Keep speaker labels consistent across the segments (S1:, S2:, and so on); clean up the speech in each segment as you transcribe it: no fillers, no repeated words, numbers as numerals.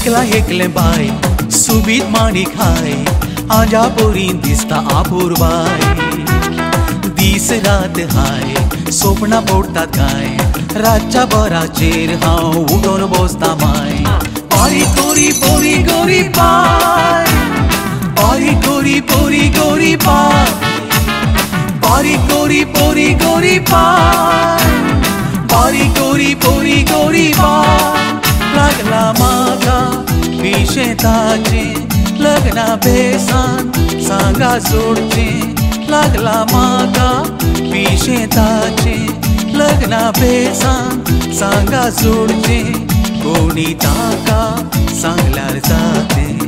S1: देखला एकलें बाय सुबीत माणिक हाय आजा पोरीन दिसता आपुरबाय दीस रात हाय सोपणां पडटात काय रातच्या बराचेर हांव उठोन बसता माय बारीक गोरी पोरी गोरी बाय बारीक गोरी पोरी गोरी बाय बारीक गोरी पोरी गोरी बाय बारीक गोरी पोरी गोरी बाय लागला म्हाका पिशें लग्ना बेसान सांगा जोडचें लागला म्हाका पिशें लग्ना बेसान सांगा जोडचें कोणी ताका सांगल्यार जातें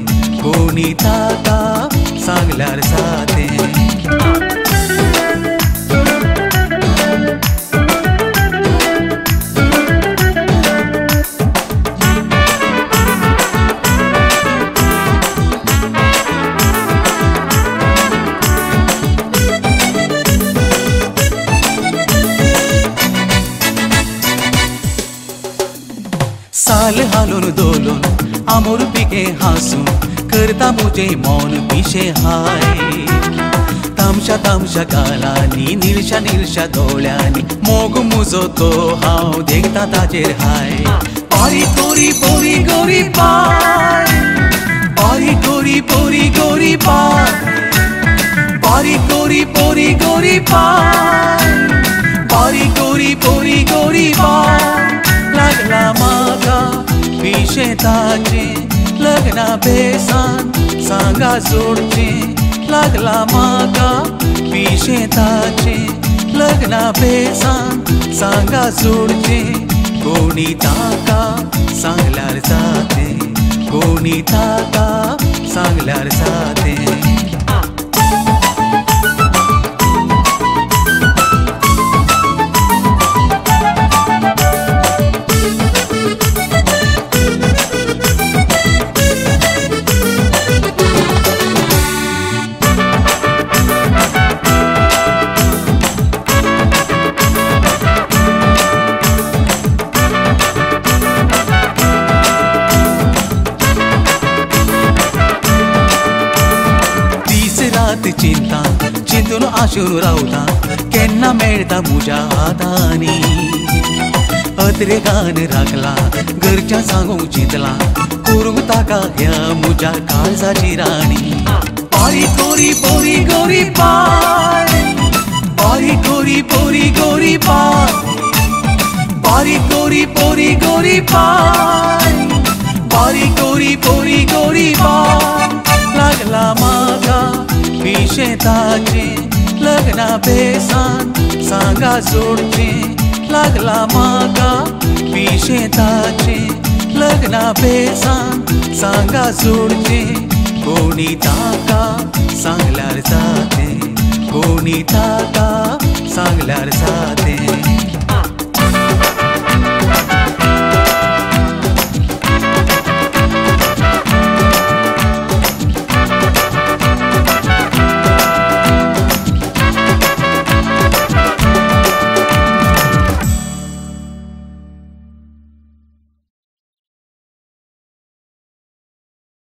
S1: कोणी ताका सांगल्यार जातें. साल हालून दोलून आमोर पिके हासून करता मुझे मौन पिशे हाय तामशा तामशा गालांनी निळशा निळशा दोळ्यांनी मोग मुजो तो हांव देखता ताजेर हाय बारीक गोरी पोरी गोरी बाय बारीक गोरी पोरी गोरी बाय बारीक गोरी पोरी गोरी बाय बारीक गोरी पोरी गोरी बाय लागला म्हाका पिशें लग्ना बेसान सांगा जोडचें लागला म्हाका पिशें लग्ना बेसान सांगा जोडचें कोणी ताका सांगल्यार जातें कोणी ताका सांगल्यार जातें. चिंता चिंतून आशून रावता केन्ना मेळटा म्हज्या हातांनी अत्रेगान राखला घरच्या सांगूंक चिंतला करूंक ताका ह्या म्हज्या काळजाची राणी बारीक गोरी पोरी गोरी बाय बारीक गोरी पोरी गोरी बाय बारीक गोरी पोरी गोरी बाय बारीक गोरी पोरी गोरी बाय लागला म्हाका पिशें लग्ना बेसान सांगा जोडचें लागला म्हाका पिशें लग्ना बेसान सांगा जोडचें कोणी ताका सांगल्यार जातें कोणी ताका सांगल्यार जातें.